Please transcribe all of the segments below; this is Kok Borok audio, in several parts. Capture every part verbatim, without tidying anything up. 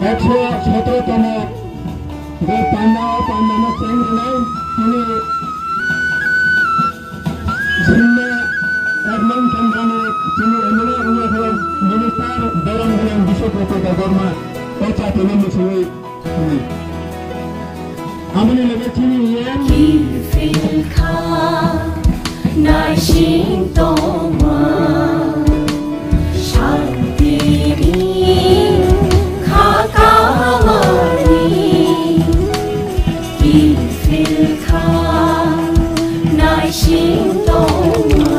Ekso sotro tomo je panda o panda no cheng rinai tini Jimna Edmond Kandani tini M L A wngya khe Minister Doronggunang Biswapati Debbarma o chati no muchungwi. Aboni loge chini yen. Kiphil kha naising tongma, shantini kha kamani. Kiphil kha naising tongma,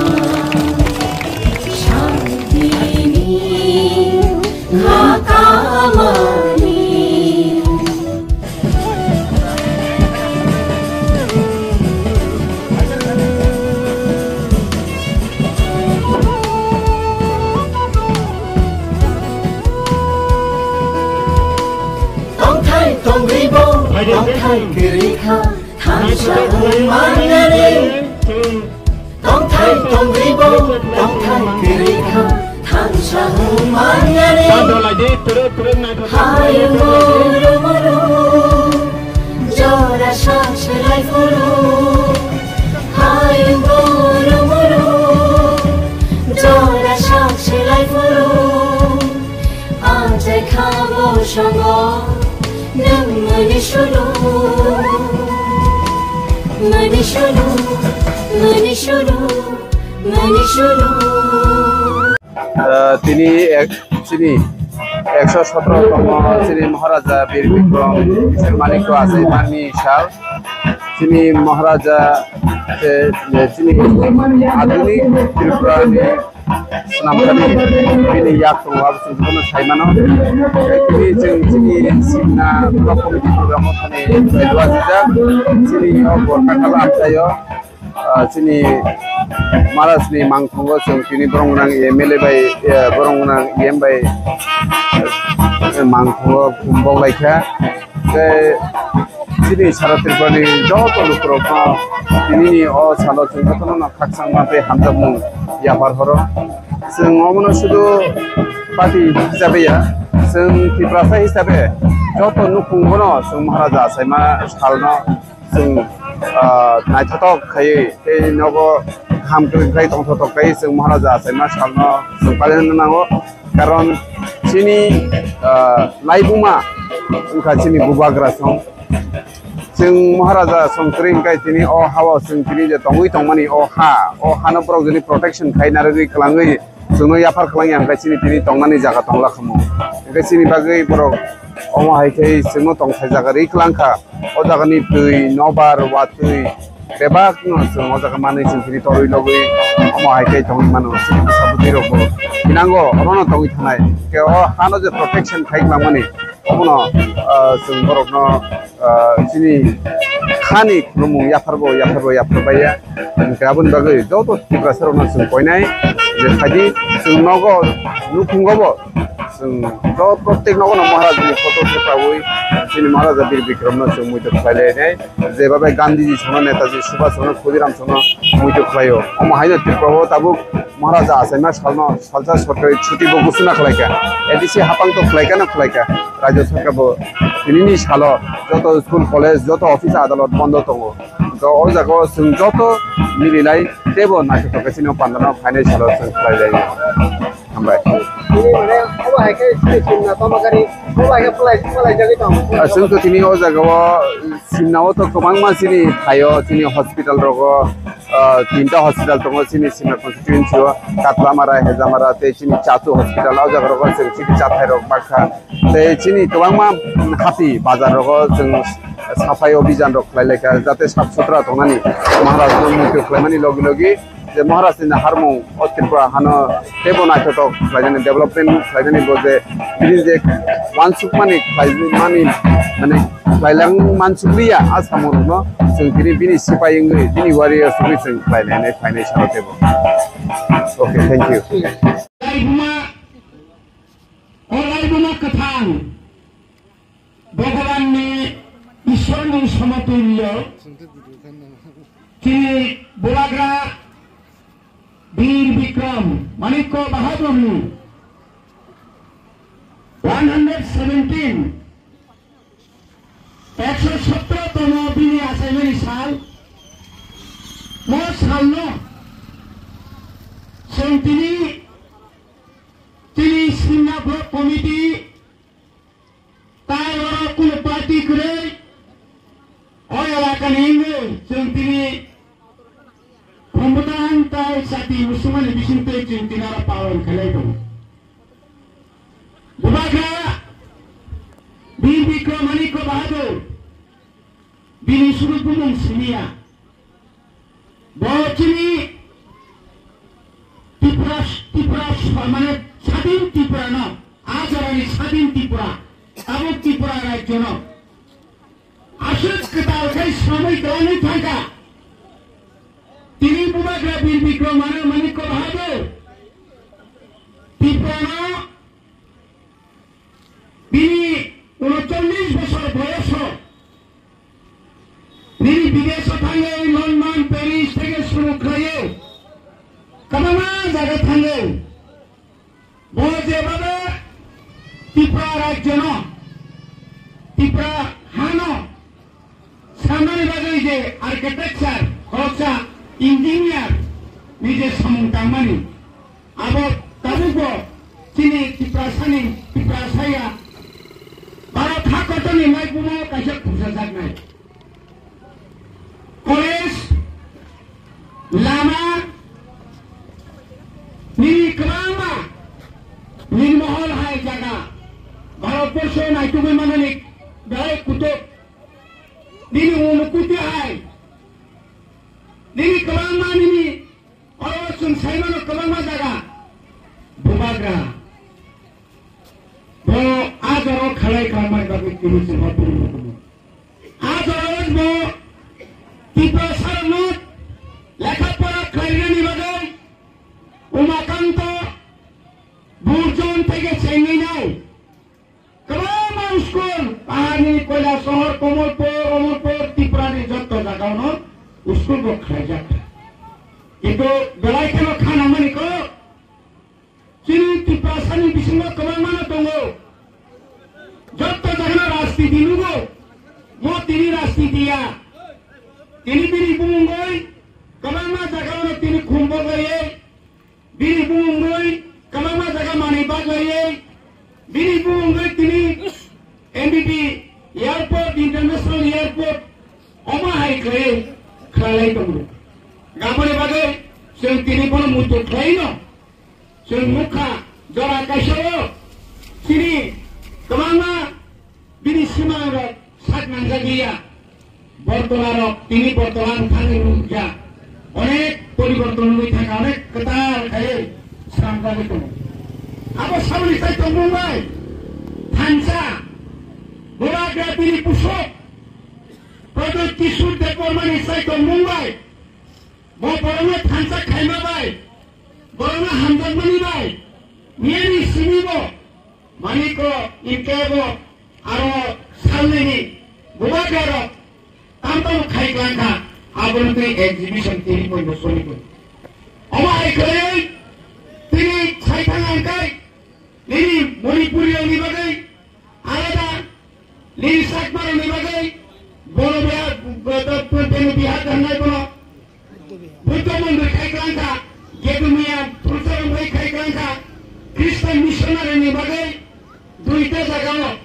shantini kha kamani. Tongthai tongribo, tongthai kwrwi kha, thansa wngmani. Tongthai tongribo, tongthai kwrwi kha, thansa wngmani. Hayung muru muru, jora sak selai phuru. Hayung muru muru, jora sak selai phuru. Achai kha bosongo, nwng mani sulu, mani sulu, mani sulu, mani sulu. Ah, tini ek, chini ekso sotro tomo chini Maharaja Bir Bikram Kishore Manikya achaimani sal. Chini Maharaja, eh, eh, chini adunik Tripura ni swnamjani bini yak tongo, abo chwng jotono sai mano. Tei tini chwng chini Simna Block Committee program o thani khlai dua sijak. Chini o Gorkha Kala amchaio, ah, chini Maharaj ni mangthongo chwng tini borok gwnang M L A bai, eh, borok gwnang E M bai, eh, mangthongo khum bok lai kha. Tei chini sara Tripura ni joto lukurokno tinini o salo chwng jotono no khakchangma tei hamjakmung yaphar horo. Chwng omono sudu party hisabe ya, chwng Tiprasa hisabe joto nukhungo no chwng Maharaja achaima salno chwng, ah, naithothok khaiwi tei nogo kaham kwrwng khai tongthothok khai chwng Maharaja achaima salno chwng pailai nango. Karon chini, ah, laibuma wngkha chini bubagra song. Chwng Maharaja song kwrwi hwnkhe tini o ha-o chwng tini je tongwi tongmani o ha, o hano borok joni protection khai narwgwi kwlangwi chwngno yaphar kwlangya hwnkhe chini tini tongnani jaga tongla khamu. Hwnkhe chini bagwi borok omo hai khe chwngno tongthai jaga rwi kwlangkha. O jagani twi, nobar, watwi, bebakno chwng o jaga manwi chwng tini torwi logwi omo hai khe tongwi mano. Chini bwsa bwtwi rokbo thinango orono tongwi thanai. Hwnkhe o hano je protection khai kwlangmani omono, ah, chwng borokno, ah, chini hani khulumung yapharbo, yapharbo, yaphar baiya. Hwnkhe aboni bagwi joto Tiprasa rokno chwng koinai je phaidi chwng nogo nukhungo bo chwng joto prottek nogo no Maharaj ni photo thepaui chini Maharaja Bir Bikram no chwng muitu khlai lainai. Jeba bai Gandhiji sono, Netaji Subhash sono, Khudiram sono muitu khlaio. Omo haino Tripura o tabuk Maharaja achaima salno salsa sorkari chuti bo gusuna khlaika. A D C hapang to khlaika no khlaika. Rajya sarkar bo tinini salo joto school, college, joto office, adalot bondo tongo. To o jaga o chwng joto mililai teibo naithotok khe chini o pandano phainai salo chwng khlai lai. Hambai. Tini mane obo hai khe chini simna toma gari, obo hai khe phalai, phalai jagwi tong. Ah, chwng to tini o jaga o simna o to kwbangma chini thaio, chini hospital rogo, ah, tinta hospital tongo chini simna constituency o, Katlamara, Hejamara tei chini Chachu hospital o jaga rogo chwng chini chathai rok bakha. Tei chini kwbangma hati bazar rogo chwng safai obijan rok khlai laikha, jate sap sutra tongnani Maharaj no muitu khlaimani logi logi je Maharaj ni naharmung o Tripura hano teibo naithotok khlainani, development khlainani bo je bini je wansukmani khlaimani mane khlailang mansukliya a samung rokno chwng tini bini sipai wngwi bini warriors wngwi chwng khlainani phainai salo teibo. Okay, thank you. O laibuma kwthang, Bhagavanni Ishwarni somotulyo, chini bubagra Bir Bikram Manikya Bahadurni One hundred seventeen, ekso sotro tomo bini achaimani sal, mo salno chwng tini, tini Simna Block Committee, tai oro kunu party kwrwi, o elakani wngwi chwng tini Khumbutan tai chati musumani bisingtwi chwng tini oro palon khailai tongo. Bubagra Bir Bikram Manikya Bahadur, bini sudu bumung simiya. Bo chini Tripura, Tripura, mane Sadin Tripura no, a jorani Sadin Tripura, tabuk Tripura rajyo no. Aswk kwtal khai samui kwlangwi thangkha. Tini Bubagra Bir Bikram Mani-, Manikya Bahadur Tripura no bini unochollish bosor boyoso nini bidesho thangwi London, Paris theke suru khlaiwi kwbangma jaga thangwi bo jebaba Tripura rajyono, Tripura hano sanani bagwi je architecture, khoroksa engineer ni je samung tangmani, abo tabukbo chini Tiprasani, Tiprasaya Bharat hakotorni maibumo kaisa khursajaknai. College, lama, nini kwbangma nini mohol hai jaga, Bharatborsho naitugwi manani belai kutuk, nini unukuti hai, nini kwbangma nini oro chwng saimano kwbangma jaga, Bubagra. Bo a jora khalai khlangmani bagwi tini chwngno tini hukumu. A jora bo Tiprasarokno lekha pora khlainani bagwi Umakanto Burjon theke chengwi nai. Kwbangma school, Paharni, Koilasohor, Komolpur, Omorpur, Tripurani jotto jagao no school bo khlaijak. Kintu belai kheno kha nangmani kok. Chini Tiprasani bisingo kwbangma no tongo. Jotto jagano rajniti nugo. Mo tini rajniti ya. Tini bini bumungoi kwbangma jagao no tini khum boglaiwi. Bini bumungoi kwbangma jaga manwi baglaiwi. Bini bumungoi tini M B B airport, international airport, omo hai khlaiwi khlailai tongo. Aboni bagwi chwng tini bono muitu khlaino. Chwng nukha jora kaisa o chini kwbangma bini simangrok sak nangjak liya. Bortolarok tini Bortola wngthangwi nukya. Onek poriborton wngwi thangkha, onek kwtal khaiwi swnamjagwi tongo. Abo saboni sai tongmung bai thansa Bubagra bini busuk Pradyot Kishore Debbarmani sai tongmung bai. Bo borokno thansa khaima bai, borokno hamjakmani bai, miyani simi bo, Manikya, Inkebo, aro salnini Bubagrarok tamtamo khai klangkha, abono tei exhibition tini poito soni poito. Omo hai khlaiwi tini saithang angkai, nini Manipuri rokni bagwi alada, nini Chakmarokni bagwi bono biha, bini biha tangnai bono Buddha mondir khai klangkha, Gedumiya Purcharam bai khai klangkha, Christian missionary ni bagwi duita jagao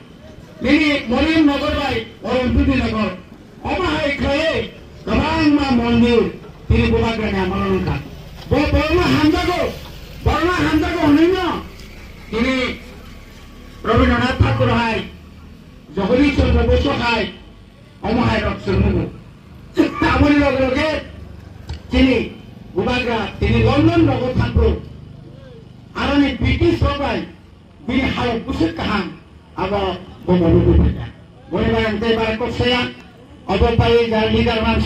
nini Moriam Nagar bai Oromdudi Nagar. Omo hai khlaiwi kwbangma mondir tini Bubagrani amolo wngkha. Bo borokno hamjago, borokno hamjago hwnwi no tini Rabindranath Thakur hai, Jagadish Chandra Bosu hai, omo hai rok chwng nugo. Aboni loge loge chini Bubagra tini London rogo thangphru. Aroni British rok bai bini halok bwswk kaham abo bo bo nugwi phaikha. Boni bai ang tei barai kok saya, obo pai jara leader man